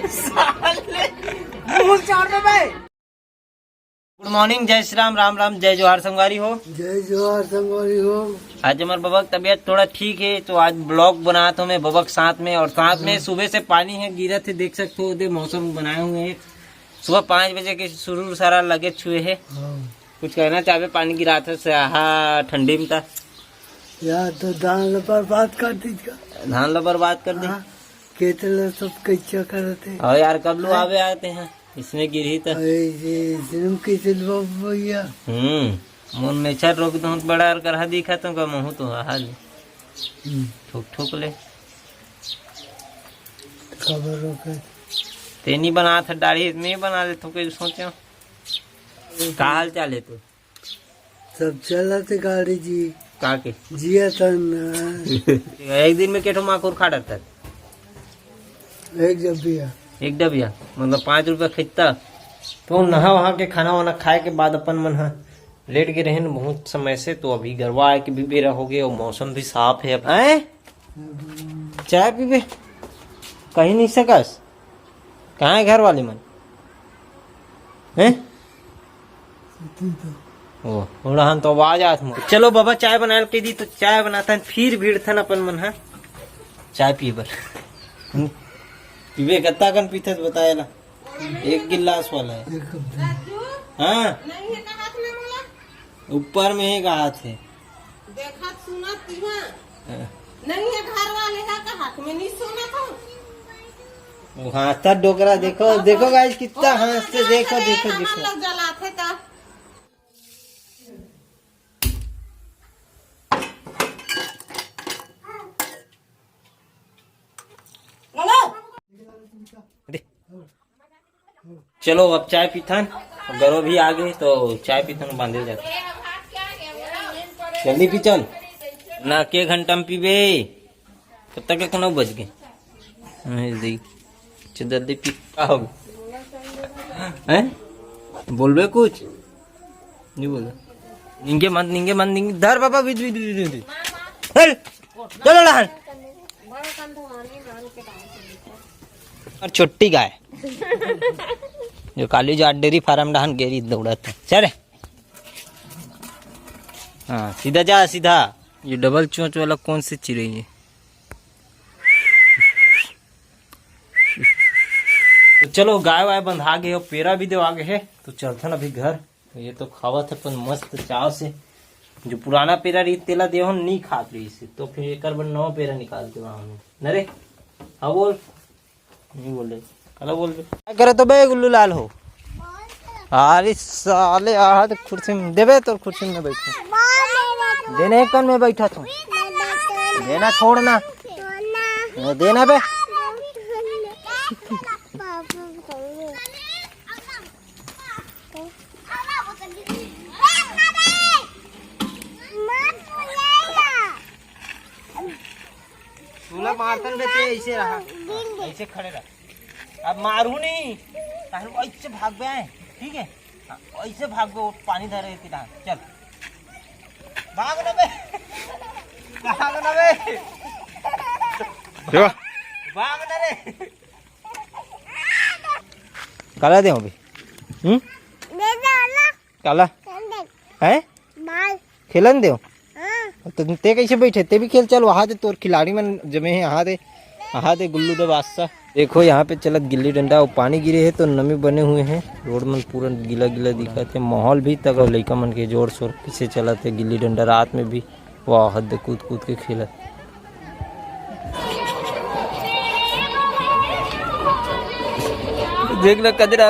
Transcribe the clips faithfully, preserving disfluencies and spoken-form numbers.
साले। मुंह चाड़ दे बे। गुड मॉर्निंग, जय श्री राम, राम राम, जय जोहार संगवारी हो। जय जोहार संगवारी हो। आज हमर बबा के तबीयत थोड़ा ठीक है, तो आज ब्लॉग बनात हो मैं बबा के साथ में, और साथ में सुबह से पानी है गिरत है, देख सकते हो, दे मौसम बनाए हुए हैं। सुबह पाँच बजे के सुरूर सारा लगे छुए है। हाँ। कुछ कहना चाहबे, पानी गिरात है से, आहा, ठंडी में ता। यार, तो धान ल बर्बाद कर दीजिएगा। धान ल बर्बाद कर दी। हाँ, खेत ल सब कच्चा करत है। और यार, कब लो हाँ। आवे आते हैं, इसमें गिरही तो। अरे, ये इसमें कैसे लो भैया? हम्म, मोर मेछर रोक दो, बड़ा और करहा दिखा तो का महू तो हाल। हम्म। ठोक ठोक ले। खबर रोके। तेनी बना था दाढ़ी, मैं बना ले तो कोई सोचा। का हाल चाल है तू? सब चलत है गाड़ी जी। का के? जिया था ना। एक दिन में केठो माकुर खा डरता? एक डबिया। एक डबिया, मतलब पाँच रुपया खरीदता। तो नहा वहा के खाना वाना खाए के बाद अपन मन हा लेट के रहे न बहुत समय से, तो अभी गरवा आए के भी बेरा हो गए और मौसम भी साफ है। अब आए चाय पीबे, कहीं नहीं सकस। कहाँ है घर वाले मन? हैं? ओ, उड़ान तो आवाज आत मो। चलो बाबा, चाय बनाए के दी, तो चाय बनाथन, फिर भिड़थन अपन मन हा चाय पीए बर। हम्म। पीबे, कत्ता कन पीथस बताए ला। एक गिलास वाला है। एक कप दे। हाँ। ऊपर में एक हाथ है। देखत सुनत तिहा। हाँ। नहीं है घर वाले है का हाथ में नहीं सुनत हो। वो हंसता डोकरा, देखो, देखो गाइस, कितना हंसते, देखो, देखो, देखो। लग जलाथे ता। चलो, अब चाय पीथन, गरो भी आ गए, तो चाय पीथन बांधे जाते। जल्दी पी चल ना, के घंटा में पीबे? कब तक के नौ बज गए? नहीं, देख, जल्दी पी, का हो गया? हैं? बोलबे कुछ? नहीं बोला। निंगे मत, निंगे मत, निंगे। धर बाबा, बिद, बिद, बिद, बिद। चल, चलो लहन। और छोटी गाय जो काली जो डेयरी फार्म डहन गेरी दौड़त है। चल रे। हाँ, सीधा जा, सीधा। ये डबल चोंच वाला कौन सी चिड़ै है? तो चलो, गाय वाय बंधा गए हो, पेरा भी देवा गए है, तो चलथन अभी घर। ये तो खावत है अपन मस्त चाव से। जो पुराना पेरा रही तेला देहो नी खात रही से, तो फिर एक बार नवा पेरा निकाल के वहां में। न रे, हाँ बोल। नहीं बोल रहे। हेलो बोल रहे। क्या करे तो बे गुल्लू लाल हो? अरे साले, आहा तो कुर्सी में देबे, तोर कुर्सी में बैठ। देने कौन में बैठा तू? देना छोड़ना। देना बे। तूला मारतन बे, ते ऐसे रहा, ऐसे खड़े रहा। अब मारू नहीं, ताहले ऐसे भाग बे आए, ठीक है? हाँ, ऐसे भाग बे, वो पानी धरे के धान। चल, भाग ना बे, भाग ना बे, भाग ना रे। काला दे अभी। हम्म? दे दे वाला। काला? चल दे। हैं? बाल। खेलन देव। हाँ। तो ते कैसे बैठे? ते भी खेल चल, वहाँ दे तोर खिलाड़ी मन जमे हैं, यहाँ दे, यहाँ दे गुल्लू दे बादशाह। देखो यहाँ पे चलत गिल्ली डंडा, वो पानी गिरे है तो नमी बने हुए हैं, रोड मन पूरा गीला गीला दिखत है, माहौल भी तगड़ा, लइका मन के जोर शोर पीछे चलत है, गिल्ली डंडा रात में भी वाह, हद कूद कूद के खेलत। देख ना कजरा।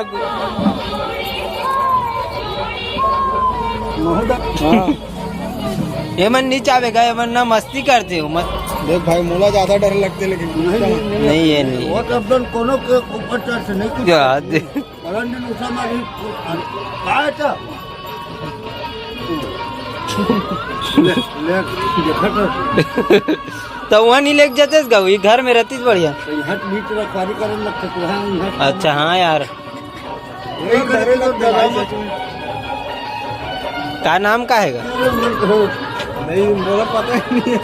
हाँ। ये मन नहीं चाहेगा, ये मन ना मस्ती करते हो, मत। देख भाई, मोला ज्यादा डर लगते, लेकिन नहीं, नहीं, नहीं, ये नहीं। वो तो अपन कोनो के ऊपर चढ़ से नहीं कुछ। करंट नुकसान मारी, काय त? ले, ले, देखा तो। तो वहाँ नहीं लेके जाते इसका, वही घर में रहती बढ़िया। तो यहाँ बीच रखवारी करने लगते, तो यहाँ, यहाँ अच्छा, हाँ यार। यही करे तो डराई मत। का नाम का हैगा? नहीं, मोला पता ही नहीं है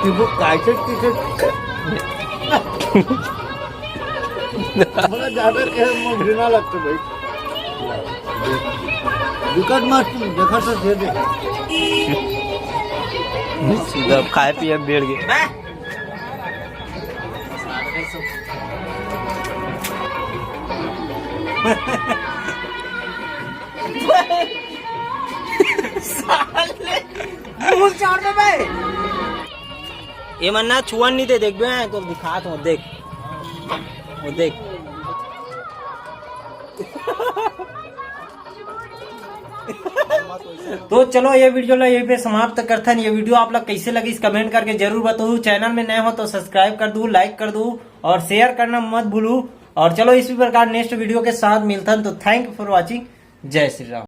कि वो कैसे, कैसे बड़ा ज्यादा कहे, मुझे घृणा लगता भाई। विकट मत देखा तो दे दे। सीधा खाए पिए बैठ गए। साले, मुंह चाड़ दे बे। ये मन ना छुअन नहीं दे, देख बे, तो दिखात हो, देख, वो देख। तो चलो, ये वीडियो ला यहीं पे समाप्त करथन। ये वीडियो आप ला कैसे लगिस, कमेंट करके जरूर बताओ। चैनल में नए हो तो सब्सक्राइब कर दो, लाइक कर दो और शेयर करना मत भूलो। और चलो, इसी प्रकार नेक्स्ट वीडियो के साथ मिलथन। तो thank you for watching। जय श्री राम।